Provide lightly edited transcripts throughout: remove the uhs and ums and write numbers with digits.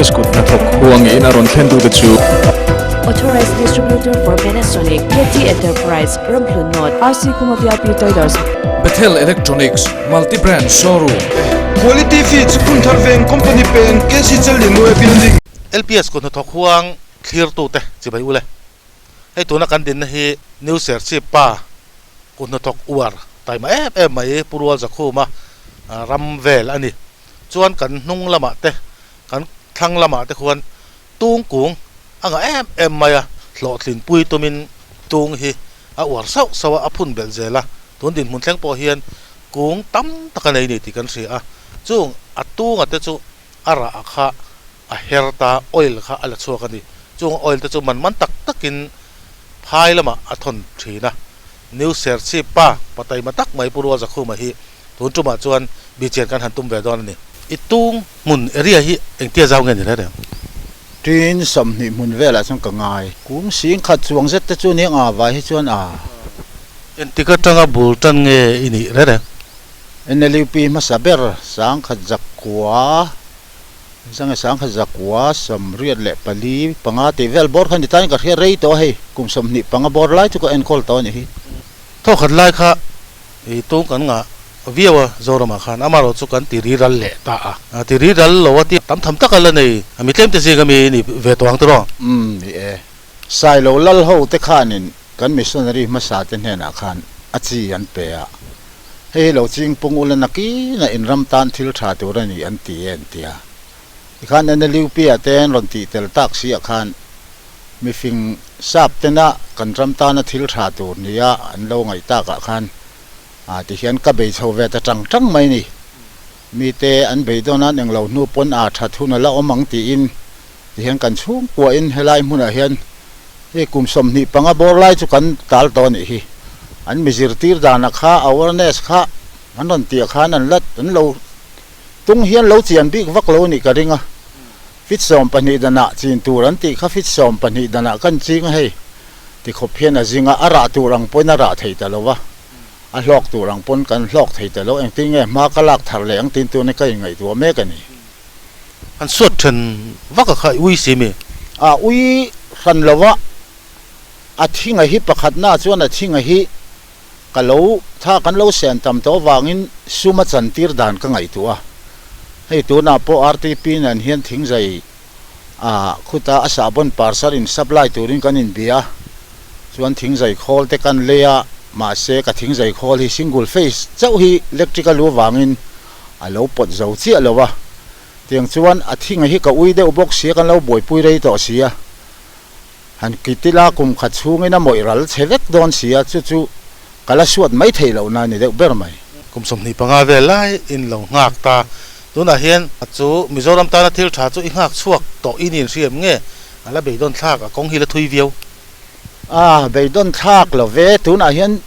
LPS kut hnathawk huangin a rawn thlen tute chu. Authorized Distributor for Panasonic, KT Enterprise, Ramhlun North, RC Khuma VIP Traders. Bethel Electronics, Multi Brand Showroom. Quality Feeds, Phunthar Veng, Company Peng, KC Challianue Building. LPS kut hnathawk huang thlirtute chibai ule. Hei tuna kan dinna hi New Serchhip pa kut hnathawk uar taima em em mai Pu Rual Zakhuma ram vel a ni. Chuan kan hnung lamah te, kan thlang lamah te khuan tung kung a ngah em em mai a, hlawhtlin pui tumin tung hi a uar sauh sauh a, a phun belh zel a. Tun dinhmun thleng pawh hian kung tam tak a nei ni tih kan hria a, chung a tunga te chu a rah kha a her ta, oil kha a la chhuak a ni. Chung oil te chu man man tak takin phai lamah a thawn thin a. New Serchhip pa pataima tak mai Pu Rual Zakhuma hi tun tumah chuan bichian kan han tum ve dawn a ni. I tung hmun area hi engtia zau nge ni reng reng? Tin 20 hmun velah chuan ka ngai. Kum sing khat chuang zet te chu nia nga vai hi chuan a. Engtik atanga bul tan nge i nih reng reng? NLUP hmasa ber sangkhat zakua Zange sangkhat zakua 84 panga tih vel bawr kha ni tain ka hria rei tawh a hei, kum 25 bawr lai chu ka enkawl tawh a nih hi. Thaw khat lai kha i tung kan ngah viau a Zoramah khan amaherawh chu kan ti ri ral leh ta a, ti ri ral lo a ti tam tham tak a la nei a mi tlemte zing ami ni ve tawh ang tiraw? Umm ni e, Sailo lal ho te khanin Kan missionary hmasa te hnenah khan a chi an pe a, hei hi lo ching pung ula nakina in ram tan thil tha tur a ni an ti e an ti a. Tikhan NLUP ah te an rawn tih tel tak si ah khan mifing sap tena kan ram tana thil tha tur nia an lo ngaih tak ah khan tihian ka bei chho ve ta tang tang mai ni. Mite an beidawn an englo hnu pawn a that hun a la awm ang tiin Tihian kan chhungkuahin helai hmunah hian hei kum 25 bawr lai chu kan tal tawh a nih hi. An mi zirtir danah kha awareness kha an rawn tih ah khan an la an lo tung hian lo chian bik vak lo a nih ka ring a. Fit 12 danah chin tur an tih kha fit 12 danah kan ching a hei tikhawp hian a zing a, a rah tur ang pawhin a rah thei ta lo va, a hlawk tur ang pawn kan hlawk thei ta lo. Engtin nge hma ka lak thar leh ang tin tuna ka inngaihtuah mek a ni. An suat then vak a kha i ui si mi? A ui hran lo a, a thinga hi pakhatna chuan a thinga hi ka lo tha kan lo sen tam tawh avangin sum a chan tir dan ka ngaihtuah a. Hei tunah pawh RTP nen hian thingzai ah khuta a sahbawn parcel in supply turin kan inbia a, chuan thingzai khawl te kan lei a, mahse ka thingzai khawl hi single phase chauh hi electric a lu avangin A lo pawt zo chiah lo a, tiang chuan a thinga hi ka ui deuh bawk sia kan lo buaipui rei tawh sia. Han kitila kum khat chhungin a mawih ral chhe vek dawn sia, chu chu ka la suat mai theih loh na ni deuh ber mai. Kum 25 vel lai in lo nghak ta, tunah hian chu Mizoram tana thil tha chu i nghak chhuak tawh i nin hriam nge a la beidawn thlak a kawng hi la thui viau. A beidawn thlak lo ve, tunah hian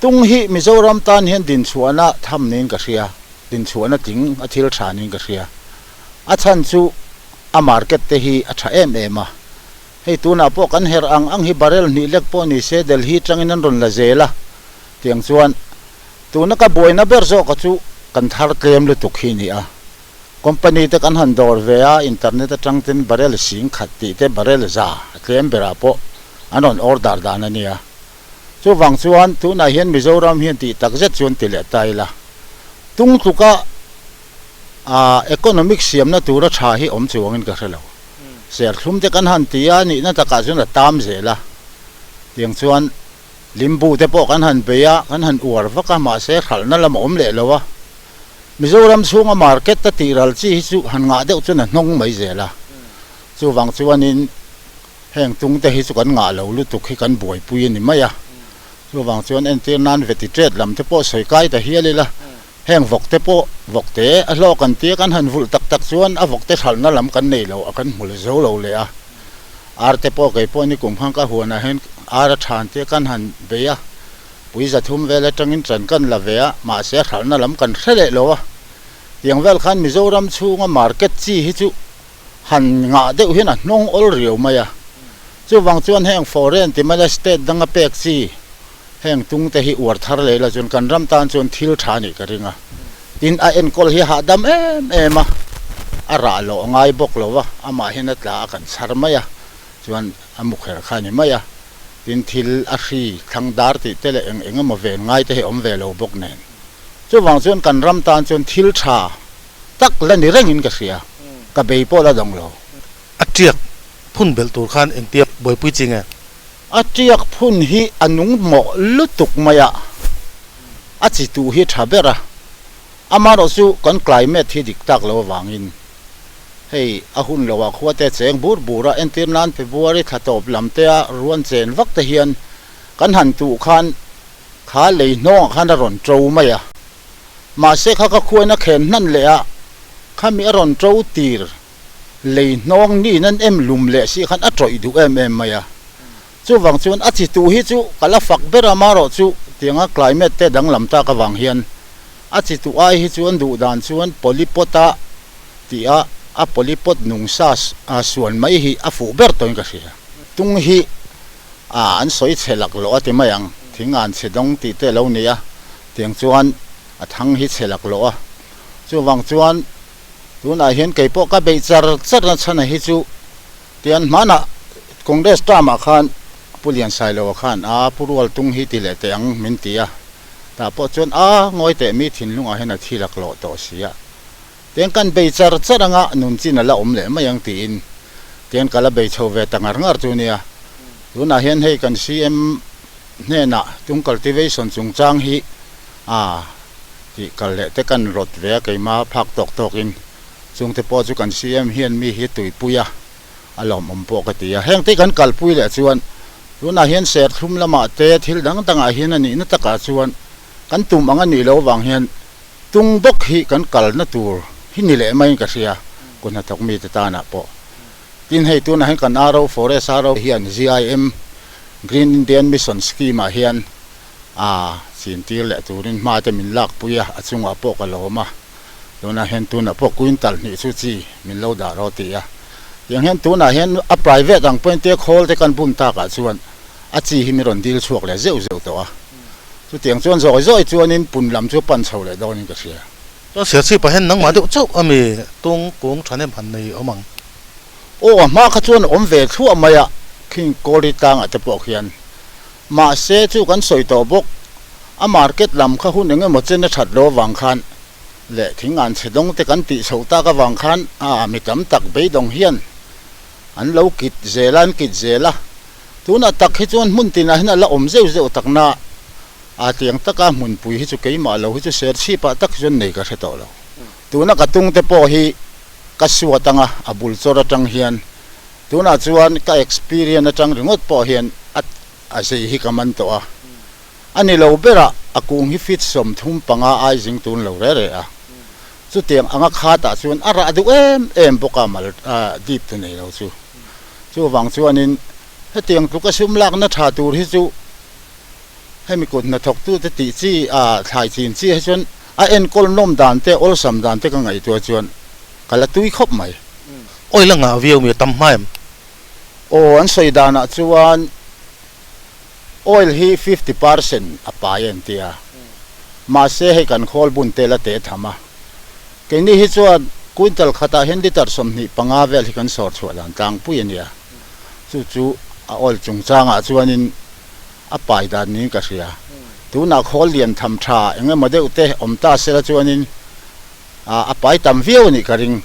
Tung hi Mizoram tan hian dinchhuahna tham niin ka hria, dinchhuahna tling a thil tha niin ka hria. A chhan chu a market te hi a tha em em a. Hei tunah pawh kan herh ang ang hi barrel hnih lek pawh ni se Delhi tangin an rawn la zel a, tiang chuan tuna ka buaina ber zawka chu kan thar tlem lutuk hi ni a. Company te kan han dawr ve a, internet atang ten barrel 10,000 tih te barrel 100 a tlem berah pawh an rawn order dan a nia. Chuvang chuan tunah hian Mizoram hian tih tak zet chuan ti leh ta ila, tung tluka economic siamna tura tha hi awm chuangin ka hre lo. Serthlum te kan han ti a, nihna takah chuan a tam zel a. Tiang chuan limbu te pawh kan han bei a, kan han uar vak a, mahse hralhna lam a awm leh lo a. Mizoram chhunga market a tih ral chi hi chu han ngah deuh chuan a hnawng mai zel a. Chuvang chuanin. Heng tung te hi chu kan ngah lo lutuk hi kan buaipui a ni mai a, chuvang chuan entir nan veti tet lam te pawh sawi kai ta hial ila, heng vawk te pawh vawk te a hlawk kan tia kan han vulh tak tak chuan a vawk te hralhna lam kan nei lo a kan hmu le zo lo leh a, ar te pawh kei pawh nikum khan ka huanah hian ar a than tia kan han bei a, pui zathum vel atangin ṭan kan la ve a, mahse a hralhna lam kan hre leh lo a, tiang vel khan Mizoram chhunga market chi hi chu Han ngah deuh hian a hnawng awl riau mai a, chuvang chuan heng foreign ti maila state danga pek chi heng tung te hi uar thar leh ila chuan kan ram tan chuan thil tha nih ka ring a, tin a enkawl hi a hahdam em em a. A rah loh a ngai bawk lo va, amahin a tla a kan chhar mai a, chuan a mu kher kha a ni mai a. Tin, thil a hri thlang dar tih te leh eng eng emaw ven ngai te hi a awm ve lo bawk nen. Chuvang chuan kan ram tan chuan thil tha tak la ni rengin ka hria, ka bei pawh la dawng lo. A tiak phun belh tur khan engtia buaipui chi nge? A tiak phun hi a nung mawh lutuk mai a, a chi tuh hi tha ber a. Amaherawhchu kan climate hi dik tak lo avangin hei a hun loah khua te cheng bur bur a, entir nan February thla tawp lam te a ruan chen vak te hian kan han tuh khan kha lei hnawngah khan a rawn to mai a. Mahse kha ka khuain a khen hnan leh a, khami a rawn to tir lei hnawng niin an em lum leh si khan a tawih duh em em mai a. Chuvang chuan a chi tuh hi chu ka la fak ber a, marawh chu tianga climate te danglam tak avang hian a chi tuh ai hi chuan duh dan chuan polypot a tih a, a polypot nung sa suan mai hi a fuh ber tawhin ka hria. Tung hi a an sawi chhe lak loh a ti mai ang, thing an chhe dawng tih te a lo ni a, tiang chuan a thang hi chhe lak loh a. Chuvang chuan tunah hian kei pawh ka beih char char na chhan a hi chu Tian hmanah Congress term ah khan Pu Liansailo-a khan a Pu Rualtung hi ti leh teh ang min ti a, tah pawh chuan a ngawi teh mi thinlungah hian a thi laklawh tawh si a. Tian kan bei char char anga nun chin a la awm leh mai ang tiin tian ka la bei chho ve ta ngar ngar chu nia. Tunah hian hei kan CM hnenah tung cultivation chungchang hi a tih kal leh te kan rawt ve a keima phak tawk tawkin. Chungte pawh chu kan CM hian mi hi tuipui a, a lawmawm pawh ka ti a. Hengte kan kalpui leh chuan tunah hian serthlum lamah te thil dang dangah hian a nihna takah chuan kan tum ang a nih loh avang hian tung bawk hi kan kalna tur hi ni leh maiin ka hria kut hnathawk mite tanah pawh. Tin hei tunah hian kan RO Forest RO hian GIM Green Indian Mission Scheme ah hian a chintir leh turin hma te min lakpui a, a chungah pawh ka lawm a. Tunah hian tunah pawh quintal hnih chu chi min lo dah rawh ti a. Tiang hian tunah hian a private ang pawhin te khawl te kan bun takah chuan a chi hi min rawn dil chhuak leh zeuh zeuh tawh a. Chutiang chuan zawi zawi chuanin pun lam chu pan chho leh dawnin ka hria. Chuan Serchhip ah hian nangmah deuh chauh a mi tung kung thahnem han nei awm ang. Aw a hma kha chuan awm ve thluah mai a, khing Kawlri tlangah te pawh khian. Mahse chu kan sawi tawh bawk, a market lam kha hun eng emaw chen a that lo avang khan leh thing an chhe dawng te kan tih chhoh tak avang khan a mi tam tak beidawng hian an lo kit zel a, an kit zel a. Tunah tak hi chuan hmun tinah hian a la awm zeuh zeuh tak na a tiang taka hmunpui hi chu keimah lo hi chu serchhipah tak hi chuan nei ka hre tawh lo. Tuna ka tung te pawh hi ka suat anga a bul chawr atang hian Tunah chuan ka experience atang ringawt pawh hian a a zei hi ka man tawh a. A ni lo berah a kung hi feet 35 ai zing tun lo re re a. Chutiang anga khatah chuan a rah duh em em bawk a mal deep tu nei lo chu. Chuvang chuanin hetiang tluka sum lakna tha tur hi chu hemi kut hnathawktute tih chi a thlai chin chi hi chuan a enkawl nawm dan te awlsam dan te ka ngaihtuah chuan ka la tui khawp mai. Oil a ngah viau mi a tam hma em? Aw, an sawi danah chuan oil hi 50% a pai an ti a, mahse hei kan khawl bun tel a teh tham a. Keini hi chuan quintal khatah hian litre 25 vel hi kan sawr chhuah dan tlangpui a nia. Chu chu a oil chungchangah chuanin a pai dan niin ka hria. Tunah khawl lian tham tha eng emaw deuh te awm ta sela chuanin a pai tam viau a nih ka ring.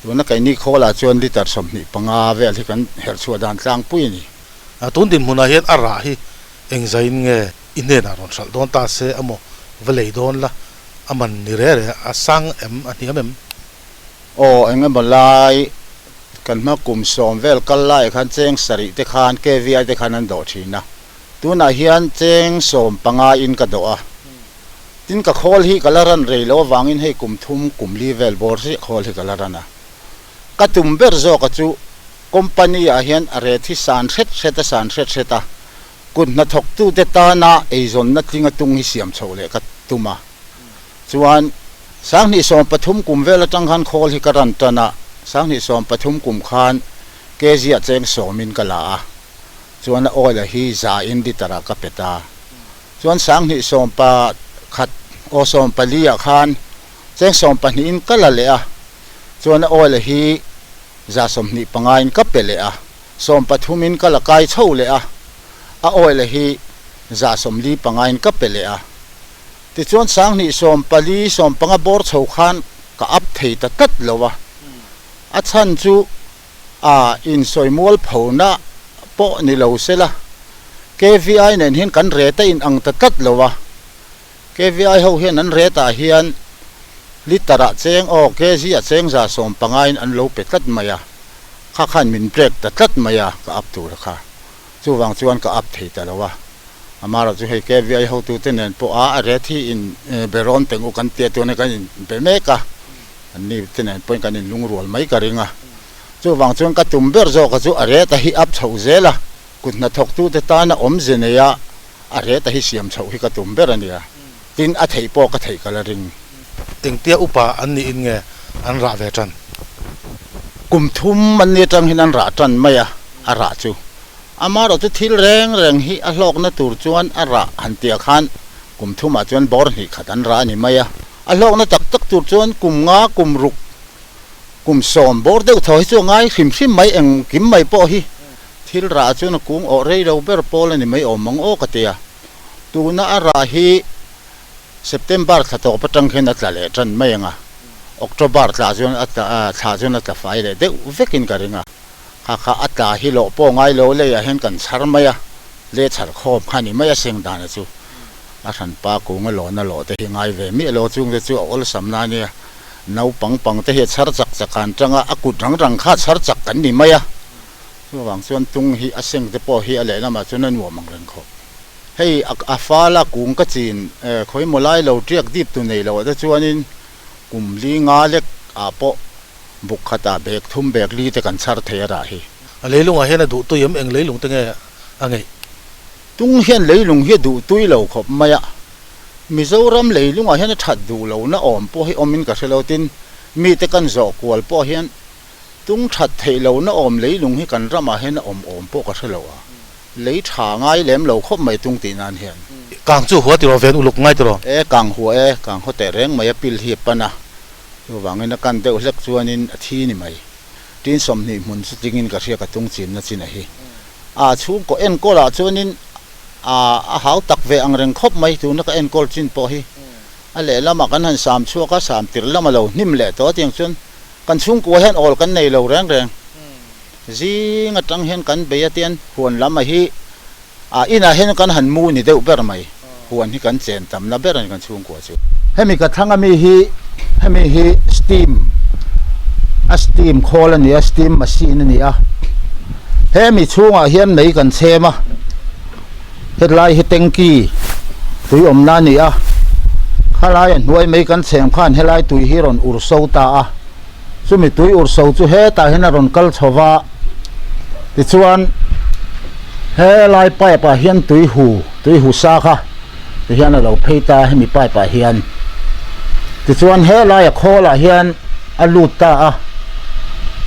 Tuna keini khawlah chuan litre 25 vel hi kan herh chhuah dan tlangpui a ni. Tun dinhmunah hian a rah hi eng zaiin nge i hnenah rawn hralh dawn ta se emaw va lei dawn la, a man ni re re a sang em a hniam em? Aw, eng emaw lai kan hma kum 10 vel kal laiah khan cheng sarih te khan KVI te khan an dawh thin a, tunah hian cheng 15 in ka dawh a. Tin, ka khawl hi ka la ran rei lo avangin hei kum thum, kum li vel bawr chiah khawl hi ka la ran a. Ka tum ber zawka chu company ah hian a ret hi san hret hret a san hret hret a, kut hnathawktute tana eizawnna tlinga tung hi siam chhoh leh ka tum a. Chuan, 2013 kum vel atang khan khawl hi ka ran tan a, 2013 kum khan kg ah cheng 10 in ka la a, chuan a oil a hi za in litre ah ka pe ta. Chuan 2011 aw 14 ah khan cheng 12 in ka la leh a. Chuan a oil hi 25 in ka pe leh a, 13 in ka la kai chho leh a, a oil hi 45 in ka pe leh a. Tichuan 2014, 15 bawr chho khan ka up thei ta tlat lo a, a chhan chu a insawi mualphona pawh ni lo se la, KVI nen hian kan rate a inang ta tlat lo a, KVI ho hian an rate ah hian liter ah cheng aw kg ah cheng 150 in an lo pe tlat mai a, kha khan min break ta tlat mai a ka up tur kha, chuvang chuan ka up thei ta lo a, amarawh chu hei KVI hotute nen pawh a a rate hi in be rawn teng u kan tia tuna kan in be mek a. An ni te nen pawhin kan inlungrual mai ka ring a, chuvang chuan ka tum ber zawka chu a reta hi up chhoh zel a, kut hnathawktute tana awmze neia a reta hi siam chhoh hi ka tum ber a nia, tin a theih pawh ka theih ka la ring. Engtia upa an niin nge an rah ve tan? Kum thum an ni atang hian an rah tan mai a, a rah chu. Amaherawhchu thil reng reng hi a hlawkna tur chuan a rah han tih ah khan kum thumah chuan bawr hnih khat an rah a ni mai a. A hlawkna tak tak tur chuan kum nga, kum ruk, kum sawm bawr deuh tho hi chu a ngai hrim hrim mai, engkim mai pawh hi thil rah chuan a kung awh rei lo ber pawl a ni mai awm ang aw ka ti a. Tuna a rah hi September thla tawp atang khian a tla leh tan mai ang a, October tla chuan a tla thla chuan a tla fai leh deuh vekin ka ring a, kha kha a tla hi lawh pawh ngai lo leiah hian kan chhar mai a, le chhar khawm kha a ni mai a seng dan a chu. A hranpa kung a lawna lawh te hi ngai ve miah lo chung te chu a awlsam na ania. Naupang pang te hi a chhar chak chak an tang a, a kut rang rang kha a chhar chak kan ni mai a. Chuvang chuan tung hi a seng te pawh hi a lehlamah chuan a nuam ang reng khawp. Hei a fala kung ka chin khawimaw lai lo tiak dip tu nei loh te chuanin kum li nga lek ah pawh buk khatah bag thum bag li te kan chhar thei a rah hi. A leilungah hian a duh tui em? Eng leilung te nge a ngeih? Tung hian leilung hi a duh tui lo khawp mai a, Mizoram leilungah hian a that duh lohna awm pawh hi awmin ka hre lo tin, mite kan zawh kual pawh hian tung that theih lohna awm leilung hi kan ramah hian a awm awm pawh ka hre lo a, lei tha ngai lem lo khawp mai tung tih nan hian. Kang chu hua tiraw ven uluk ngai tiraw? E kang hua e, kang haw teh reng mai a pil hi a pan a, chuvangin a kan deuh hlek chuanin a thi ni mai. Tin 20 hmun chu tlingin ka hria ka tung chinna chin a hi. A chhungkaw enkawl ah chuanin a a hau tak ve ang reng khawp mai tuna ka enkawl chin pawh hi. A lehlamah kan han sam chhuak a, sam tir lam a lo hnim leh tawh a tiang chuan kan chhungkua hian awl kan nei lo reng reng. Zing atang hian kan bei a tian huan lam a hi a inah hian kan han mu ni deuh ber mai. Huan hi kan chen tamna ber a ni kan chhungkua chu. Hemi ka thlang ami hi hemi hi steam a steam khawl a ni a steam machine a ni a hemi chhungah hian mei kan chhem a hetlai hi tanky tui awmna a ni a khalai a hnuai mei kan chhem khan helai tui hi rawn ur so ta a chumi tui ur so chu hetah hian a rawn kal chho va tichuan helai pipe ah hian tui hu tui hu sa kha. Tihian a lo phei ta hemi pipe ah hian tichuan helai a khawl ah hian a lut ta a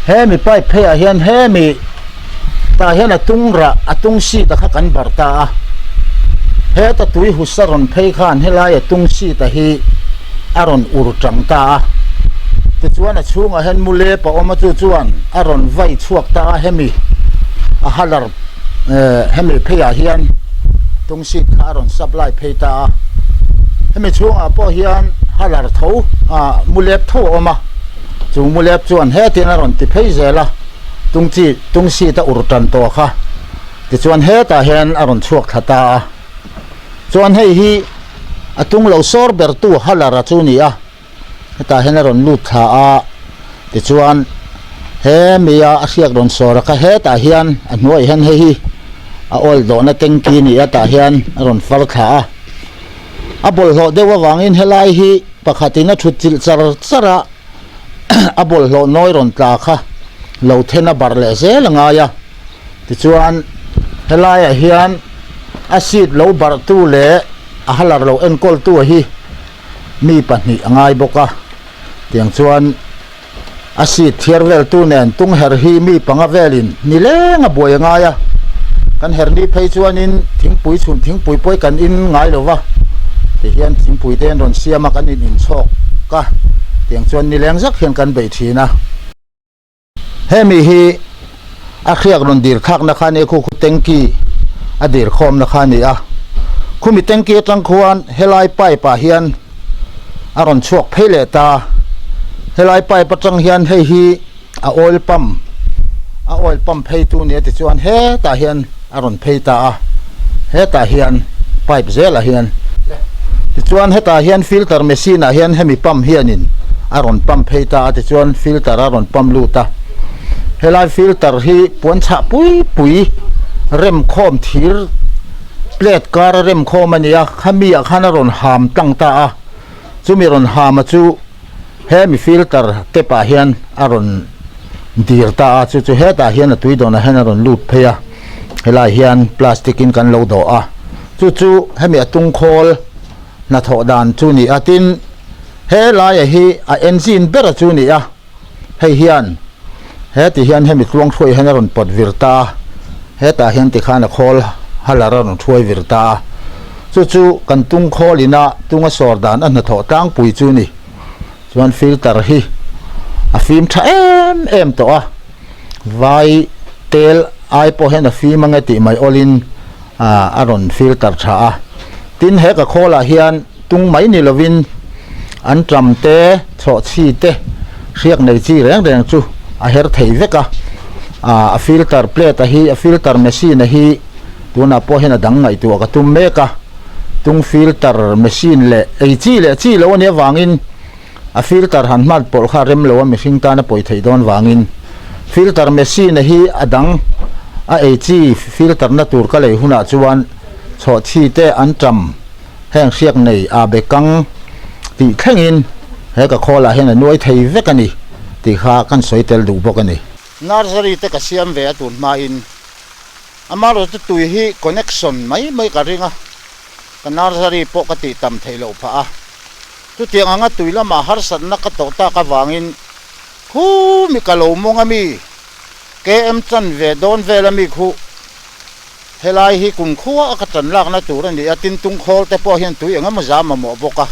hemi pipe phei ah hian hemi tah hian a tung rah a tung seat a kha kan barh ta a heta tui husa rawn phei khan helai a tung seat a hi a rawn ur tang ta a tichuan a chhungah hian mulep a awm a chu chuan a rawn vai chhuak ta a hemi a halar eh hemi phei ah hian. Tung seat kha a rawn supply phei ta a, hemi chhungah pawh hian halar tho ah mulep tho a awm a, chung mulep chuan hetin a rawn ti phei zel a, tung chi tung seat a ur tan tawh kha tichuan hetah hian a rawn chhuak thla ta a, chuan hei hi a tung lo sawr ber tu halar a chu ni a. Hetah hian a rawn lut thla a, tichuan he mia a hriak rawn sawr a kha hetah hian a hnuaiah hian hei hi a oil dawhna tanky a ni a tah hian a rawn far thla a. A bawlhhlawh deuh avangin helai hi pakhatin a thut chilh char char a, a bawlhhlawh nawi rawn tla kha lo then a barh leh zel a ngai a. Tichuan helaiah hian a seat lo barhtu leh a halar lo enkawltu hi mi pahnih a ngai bawk a tiang chuan a seat thiar vel tu nen tung her hi mi panga velin ni leng a buai a ngai a kan her ni phei chuanin thingpui chhun thingpui pawh hi kan in ngai lo va tihian thingpui te an rawn siam a kan in inchhawk a. Tiang chuan nileng zak hian kan beih thin a. Hemi hi a hriak rawn dir thlakna kha nia khu khu tanky a dir khawmna kha a ni a. Khumi tanky atang khuan helai pipe ah hian a rawn chhuak phei leh ta. Helai pipe atang hian hei hi a oil pump a oil pump phei tu nia tichuan hetah hian a rawn phei ta a hetah hian pipe zelah hian tichuan hetah hian filter machine ah hian hemi pump hianin a rawn pump phei ta a tichuan filter a rawn pump lut a helai filter hi puan chhah pui pui rem khawm thir plate kar a rem khawm a ni a khami ah khan a rawn ham tlang ta a chumi rawn ham a chu. Hemi filter tap ah hian a rawn dir ta a, chu chu hetah hian a tui dawnah hian a rawn lut phei a, helai hian plastic in kan lo dawh a, chu chu hemi a tung khawl hnathawh dan chu ni a, tin helai hi a engine ber a chu ni a, hei hian heti hian hemi tluang hruai hian a rawn pawt vir ta a, hetah hian tikhan a khawl halar a rawn hruai vir ta a. Chu chu kan tung khawl ina tunga sawr dan a hnathawh tlangpui chu ni. Chuan filter hi a fim tha em em tawh a, vai tel ai pawh hian a fim ange tih mai awlin a rawn filter tha a. Tin he ka khawlah hian tung mai ni lovin an ṭam te, chhawhchhi te, hriak nei chi reng reng chu a her thei vek a. A filter plate a hi, a filter machine a hi Tunah pawh hian a dang ngaihtuah ka tum mek a, tung filter machine leh ei chi leh chi lo a nih avangin a filter han hman pawlh kha rem lo a mihring tan a pawi theih dawn vangin filter machine hi a dang a ei chi filter na tur ka lei hunah chuan chhawhchhi te an tam heng hriak nei a be kang tih thlengin he ka khawl ah hian a nuai thei vek a ni tih kha kan sawi tel duh bawk a ni. Nursery te ka siam ve a tun hmain Amaherawhchu tui hi connection mai mai ka ring a, ka nursery pawh ka tih tam theih loh phah a. Chutiang anga tui lamah harsatna ka tawh tak avangin khu mi ka lo mawng a mi, KM chan ve dawn vel a mi khu helai hi kum khua a ka chan lakna tur a ni a, tin tung khawl te pawh hian tui eng emaw za mamawh bawk a.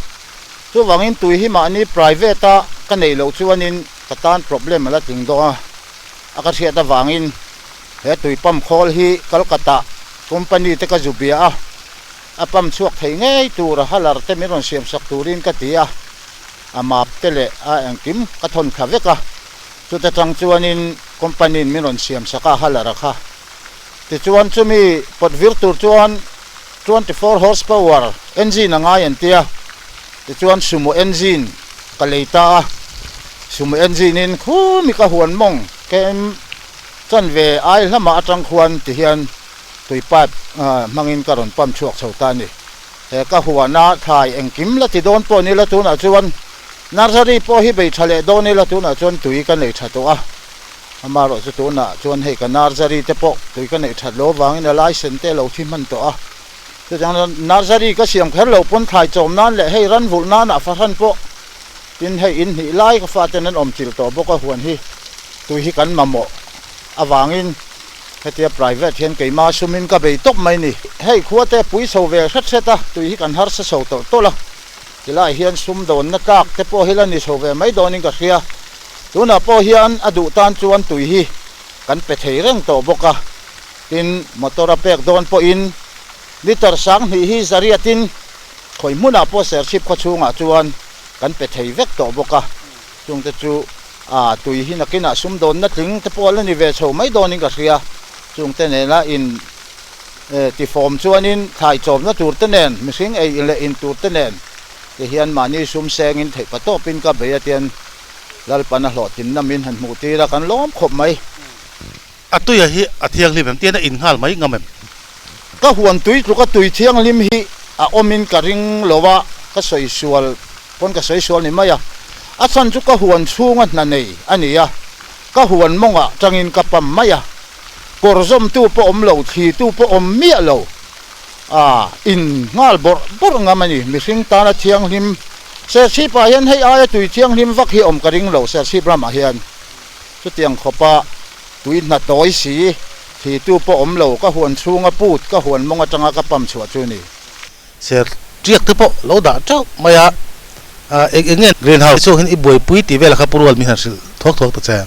Chuvangin tui hi mahni private a ka neih loh chuanin ka tan problem a la tling dawn a, a ka hriat avangin He tui pump khawl hi Kolkata company te ka zu bia a, a pump chhuak thei ngei tur a halar te min rawn siam sak turin ka ti a, a map te leh a engkim ka thawn thla vek a, chuta tang chuanin company in min rawn siam sak a halar a kha. Tichuan chumi pawt vir tur chuan 24 horsepower engine a ngai an tia, tichuan sumo engine ka lei ta a, sumo engine in khumi ka huan mawng kem Chanve ai hlamah atang khuan ti hian tui pipe hmangin ka rawn pump chhuak chho ta a ni. He ka huana thlai engkim la ti dawn pawh ni la tunah chuan nursery pawh hi bei tha leh dawn ila tunah chuan tui ka nei tha tawh a. Amaherawh chu tunah chuan hei ka nursery te pawh tui ka neih that lo avangin a licence te a lo thi hman tawh a. Chutiang nursery ka siam kher lo pawn thlai chawm nan leh hei ran vulh nanah fahran pawh Tin, hei in hnih lai ka faten an awm chilh tawh bawk a, huan hi tui hi kan mamawh avangin hetia private hian keima sumin ka bei tawp mai ni. Hei khua te pui chho ve hret hret a, tui hi kan harsa chho tawlh tawlh a, tilai hian sum dawnna tlak te pawh hi la ni chho ve mai dawnin ka hria. Tunah pawh hian a duh tan chuan tui hi kan pe thei reng tawh bawk a, tin motor a pek dawn pawhin liter 2000 hi zariatin khawi hmunah pawh Serchhip khaw chhungah chuan kan pe thei vek tawh bawk a, chungte chu a tui hi nakinah sumdawnna tling te pawh a la ni ve chho mai dawnin ka hria, chungte nena in tifawm chuanin thlai chawmna tur te nen, mihring ei leh in tur te nen ti hian mahni sum sengin theih pa tawpin ka bei a tian Lalpan a hlawhtlinna min han hmuh tir a, kan lawm khawp mai. A tuia hi a thianghlim em? Tian a in nghal mai ngam em? Ka huan tui tluka tui thianghlim hi a awmin ka ring lo a, ka sawi sual pawn ka sawi sual ni mai a. A chhan chu ka huan chhunga hna nei a ni a, ka huan mawngah tangin ka pam mai a. Kawr zawmtu pawh awm lo, thlitu pawh awm miah lo a in nghal bawrh bawrh ngam a ni. Mihring tana thianghlim Serchhipah hian hei aia tui thianghlim vak hi awm ka ring lo Serchhip ramah hian. Chutiang khawpa tui hna tawi si, thlitu pawh awm lo, ka huan chhunga put, ka huan mawng atanga ka pump chhuah chu ni. Ser tiak te pawh lo dah teuh mai a, Eng eng nge greenhouse chhung hian i buaipui tih velah kha pu rual min han hrilh thuak thuak ta che.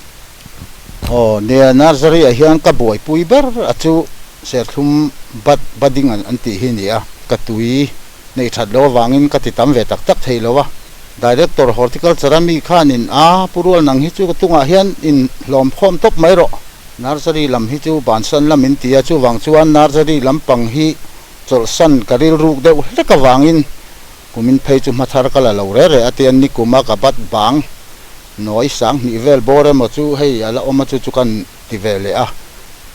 Aw nia, nursery ah hian ka buaipui ber a chu serthlum bud budding an tih hi a ni a, ka tui neih that loh avangin ka ti tam ve tak tak thei lo a. Director Horticulture a mi khanin a pu rual nang hi chu ka tungah hian in hlawm khawm tawp mai rawh. Nursery lam hi chu bansan lam in ti a, chuvang chuan nursery lampang hi chawlhsan ka rilruk deuh hlek avangin Kumin phei chu hmathar ka la lo re re a tian nikuma ka bat bang nawi sang hnih vel bawr emaw chu hei a la awm a chu chu kan ti ve leh a.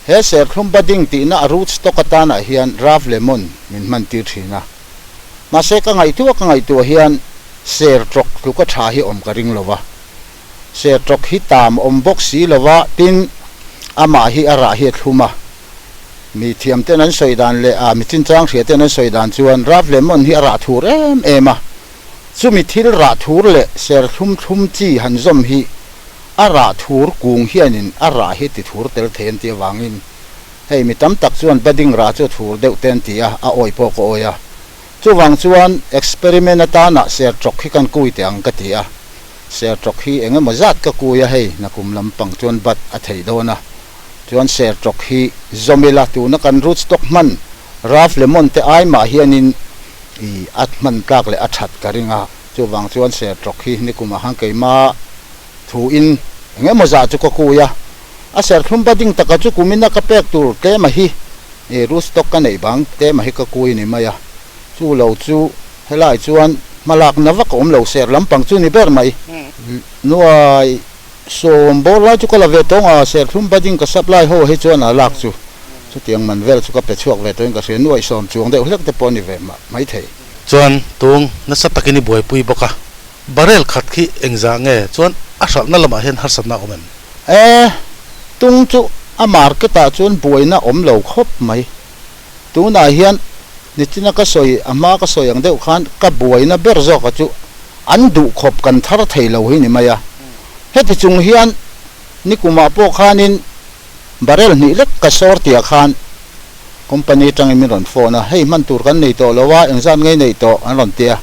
He serthlum budding tihna a root stock atanah hian Rav Lemon min hman tir thin a. Mahse ka ngaihtuah ka ngaihtuah hian ser tawk tluka tha hi awm ka ring lo va. Ser tawk hi tam awm bawk si lo va tin amah hi a rah hi a thlum a. Mi thiam ten an sawi dan leh a mi chinchang hria ten an sawi dan chuan Rav Lemon hi a rah thur em em a, chumi thil rah thur leh ser thlum thlum chi han zawm hi a rah thur kung hianin a rah hi ti thur tel thei an tih avangin hei mi tam tak chuan budding rah chu a thur deuh te an ti a, a awi pawh ka awi a. Chuvang chuan experiment atana ser tawk hi kan kui teh ang ka ti a, ser tawk hi eng emaw zat ka kui a hei nakum lampang chuan bud a theih dawn a. Chuan sertawk hi zawm ila tuna kan root stock hman Ralph Lemon te ai mah hianin i a hman tlak leh a that ka ring a, chuvang chuan sertawk hi nikumah khan keima thu in eng emaw zah chu ka kui a, a serthlum budding taka chu kumina ka pek tur tlema hi i root stock ka neih bang tlema hi ka kui ni mai a, chu lo chu helai chuan hmalakna vak a awm lo ser lampang chu ni ber mai nuai. Sawm bawr lai chu ka la ve tawng a, serthlum budding ka supply ho hi chuan a lak chu chutiang man vel chu ka pe chhuak ve tawhin ka hria, nuaih sawm chuang deuh hlek te pawh a ni ve maithei. Chuan tung nasa takin i buaipui bawk a, barrel khat khi engzah nge chuan a hralhna lamah hian harsatna a awm em? E, tung chu a market ah chuan buaina awm lo khawp mai. Tunah hian nichina ka sawi a hma ka sawi ang deuh khan ka buaina ber zawka chu an duh khawp kan thar thei lo hi ni mai a. Heti chung hian nikumah pawh khanin barrel hnih lek ka sawr tia khan company atangin min rawn phone a, hei hman tur kan nei tawh lo a, engzat ngei nei tawh an rawn ti a.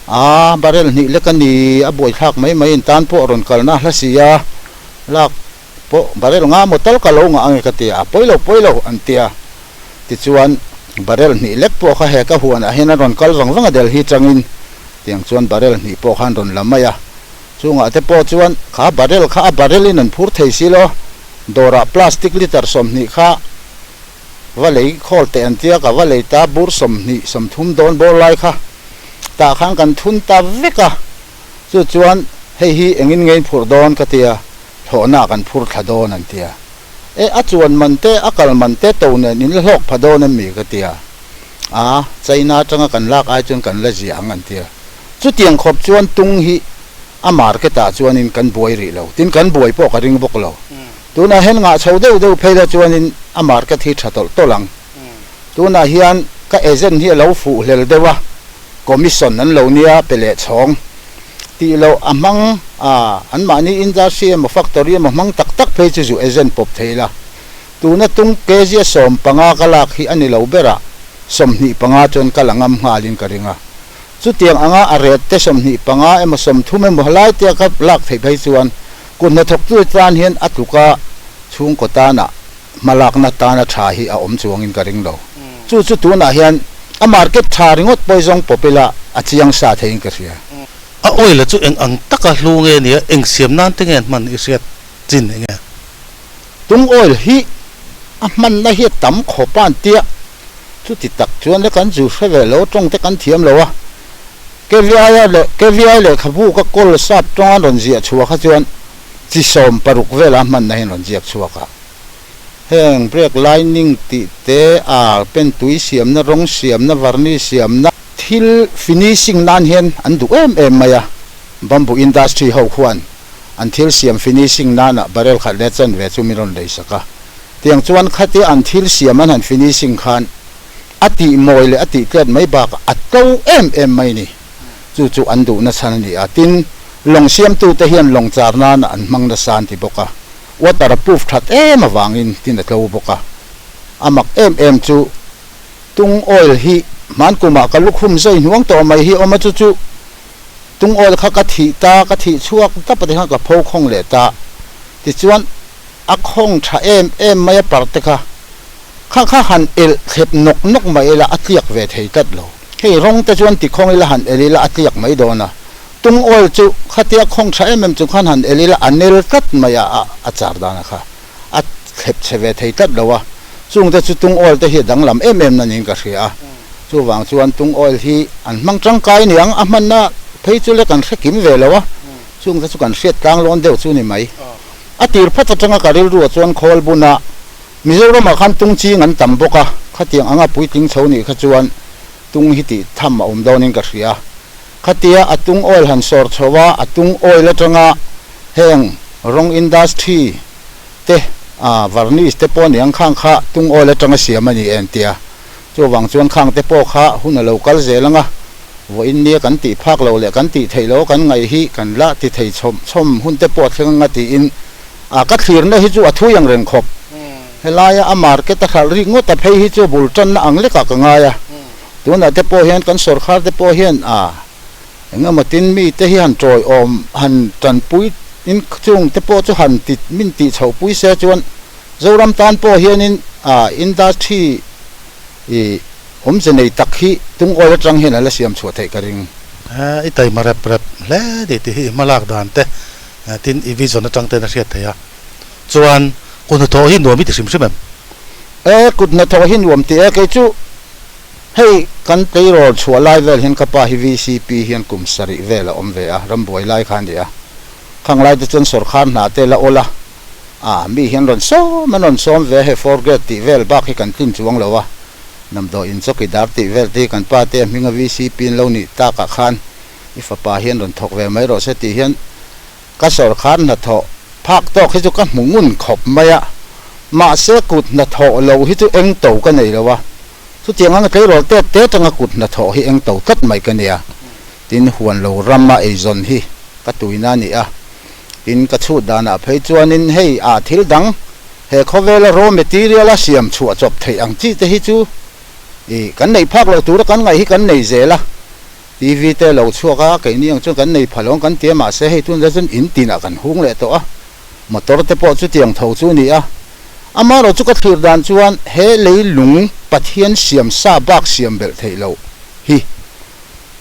Aa barrel hnih lek a ni, a buaithlak mai mai in tan pawh rawn kalna hla si a, lak pawh barrel nga maw tal ka lo ngah ange ka ti a, pawi lo pawi lo an ti a. Tichuan, barrel hnih lek pawh kha he ka huanah hian a rawn kal vang vang a Delhi changin tiang chuan barrel hnih pawh khan rawn la mai a. Chungah te pawh chuan kha barrel kha a barrel in an phur thei si lo, dawrah plastic litre 20 kha va lei khawl teh an tia ka va lei ta bur 20 30 dawn bawr lai kha tah khan kan thun ta vek a. Chu chuan hei hi engin nge in phurh dawn ka tia, thlawhna kan phur thla dawn an tia. E, a chuan man te, a kal man te to nen in la hlawk pha dawn em mi ka ti a. A, China atanga kan lak ai chuan kan la ziah ang an ti a. Chutiang khawp chuan tung hi a market ah chuanin kan buai rih lo. Tin, kan buai pawh ka ring bawk lo. Tunah hian ngah chho deuh deuh phei la chuanin a market hi tha tawlh tawlh ang. Tunah hian ka agent hi a lo fuh hlel deuh a, commission an lo nia pe leh chhawng tih loh a hmang a, anmahni industry emaw factory emaw hmang tak tak phei chu zu agent pawp thei la. Tuna tung kg a 15 ka lak hi a ni lo ber a, 25 chuan ka la ngam nghalin ka ring a. Chutiang anga a rate te 25 emaw 30 emaw halai te a ka lak theih phei chuan kut hnathawktu tan hian a tluka chhungkaw tanah hmalakna tana tha hi a awm chuangin ka ring lo. Chu chu tunah hian a market tha ringawt pawi zawng pawp ila a chiang sa theiin ka hria. A oil a chu eng ang taka hlu nge nia, eng siam nan te nge an hman i hriat chin eng nge? Tung oil hi a hmanna hi a tam khawp a an tia, chuti tak chuan le kan zu hre ve lo, tawng te kan thiam lo a. KVI leh KVI lehkhabu ka kawl sap tawng an rawn ziah chhuah kha chuan chi 16 vela a hmanna hi an rawn ziak chhuak a. Heng brake lining tih te, ar pen tui siamna, rawng siamna, varnish siamna, thil finishing nan hian an duh em em mai a, bamboo industry ho khuan an thil siam finishing nana barrel khat leh chanve chu min rawn lei sak a. Tiang chuan khatia an thil siam an han finishing khan a tih mawi leh a tih tlet mai bakah a to em em mai ni. Chu chu an duhna chhan a ni a. Tin, lawng siamtute hian lawng char nana an hmang nasa an ti bawk a. Water proof that em avangin tin a tlo bawk a. A mak em em chu tung oil hi hmankumah ka lukhum zai hnuang tawh mai hi awm a chu chu. Tung oil kha ka thih ta, ka thih chhuak dap a tikhan ka pho khawng leh ta. Tichuan a khawng tha em em mai a parte kha kha kha han elh thlep nawk nawk mai ila a tliak ve thei tlat lo. Hei rawng te chuan ti khawng ila han elh ila a tliak mai dawn a. Tung oil chu khatia khawng tha em em chung khan han elh ila a nel tlat mai a a char dan a kha a thlep chhe ve thei tlat lo a. Chung te chu tung oil te hi a danglam em em na niin ka hria a. Chuvang chuan tung oil hi an hmang tangkai niang a hmanna phei chu le kan hre kim ve lo a. Chung te chu kan hriat tlang lawn deuh chu ni mai. A tir phat atanga ka rilruah chuan khawl buna Mizoramah khan tung ching an tam bawk a, khatiang anga puitling chho nih kha chuan tung hi tih tham a awm dawnin ka hria. Khatia a tung oil han sawr chho a, a tung oil atanga heng rawng industry te ah varnish te pawh aniang khang kha tung oil atanga siam a ni em tia. Chuvang chuan khang te pawh kha hun a lo kal zel anga, vawiin nia kan tih phak lo leh kan tih theih lo kan ngaih hi kan la ti thei chhawm chhawm hun te pawh a thleng anga tiin a ka thlirna hi chu a thui ang reng khawp. Helaia a market a hralh rik ngawt a phei hi chu bul tanna ang lekah ka ngai a, tunah te pawh hian kan sawrkhar te pawh hian a engemaw tin mi te hi han tawiawm han tanpui in chung te pawh chu han ti min tih chhoh pui se chuan Zoram tan pawh hianin a industry i awmze nei tak hi tung oil atang hian a la siam chhuah theih ka ring. I taima rep rep hle tih tih hi i hmalak dan te tin i vision atang ten a hriat theih a. Chuan kut hnathawh hi nuam i ti hrim hrim em? E, kut hnathawh hi nuam ti e. Kei chu hei kan tleirawl chhuah lai vel hian ka pa hi VCP hian kum sarih vel a awm ve a, rambuai lai kha a ni a. Khang lai te chuan sawrkhar hna te la awl a. A, mi hian rawn sawm an rawn sawm ve he four grade tih vel bak hi kan tlin chuang lo a, damdawi in chawki dar tih vel te hi kan pa te a hminga VCP an lo nih takah khan i fapa hian rawn thawk ve mai rawh se tih hian ka sawrkhar hnathawh phak tawk hi chu ka hmu ngun khawp mai a, mahse kut hnathawh lo hi chu eng to ka nei lo a, chutiang anga tleirawl tet te atanga kut hnathawh hi eng to tlat mai ka nia, tin huan lo rama eizawn hi ka tuina a ni a. Tin, ka chhut danah phei chuanin hei ah thil dang he khawvela raw material a siam chhuah chawp theih ang chi te hi chu ih kan neih phak loh tura kan ngaih hi kan nei zel a. TV te lo chhuak a, keini ang chuan kan nei pha lo ang kan ti a, mahse hei tunah chuan in tinah kan hung leh tawh a, motor te pawh chutiang tho chu a ni a. Amaherawh chu ka thlir dan chuan he leilung Pathian siam sa bak siam belh theih loh hi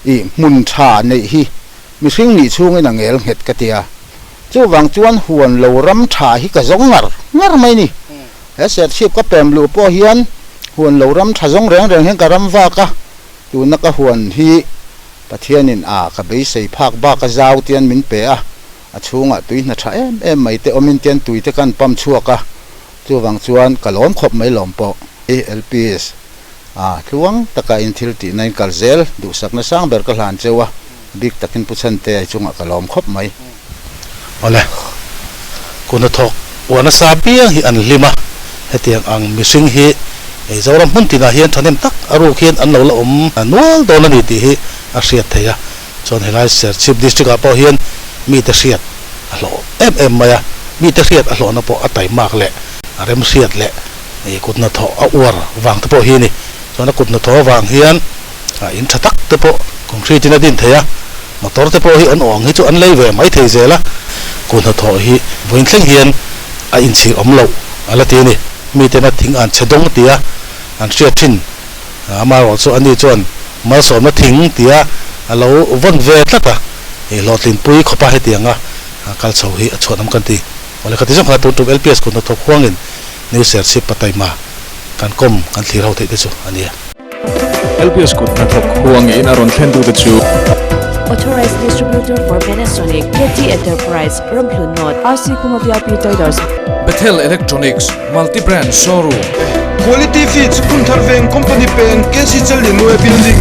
ih hmun tha neih hi Mihring nih chhungin a ngel nghet ka ti a, chuvang chuan huan lo ram tha hi ka zawng ngar ngar mai ni. He serchhip ka pem luh pawh hian huan lo ram tha zawng reng reng hian ka ram vak a, tuna ka huan hi Pathianin a ka beisei phak bak a zau tian min pe a, a chhungah tui hna tha em em mai te awmin tian tui te kan pump chhuak a, chuvang chuan ka lawm khawp mai lawm pawh. LPS, A tluang taka in thil tihna in kal zel duhsakna sang ber ka hlan cheu a, bik takin Pu Chhante ai chungah ka lawm khawp mai. Awle, kut hnathawk uar nasa piang hi an hlim a, hetiang ang mihring hi Zoram hmun tinah hian thahnem tak a ruk hian an lo la awm nual dawn a ni tih hi a hriat theih a, chuan helai Serchhip District ah pawh hian mite hriat a hlawh em em mai a, mite hriat a hlawhna pawh a taimak leh a remhriat leh Ih kut hnathawh a uar vang te pawh hi a ni. Chuan a kut hnathawh avang hian in tha tak te pawh concrete in a din thei a, motor te pawh hi an awh ang hi chu an lei ve mai thei zel a. Kut hnathawh hi vawiin thleng hian a inchhir awm loh a la ti a ni. Miten a thing an chhe dawng tia an hriat thin amaherawh chu ani chuan malsawmna thing tia a lo vawn ve tlat a, ih hlawhtlinpui khawpa hetianga kal chho hi a chhuanawm kan ti. Awle khati zawng kha tun tum LPS kut hnathawk huangin New Serchhip Pataima kan kawm kan thlir ho theih te chu a nia. LPS kut hnathawk huangin a rawn thlen tu te chu. Authorized Distributor for Panasonic, KT Enterprise, Ramhlun North, RC Khuma VIP Traders. Bethel Electronics, Multi Brand Showroom. Quality Feeds, Phunthar Veng Company Peng, KC Challianue Building.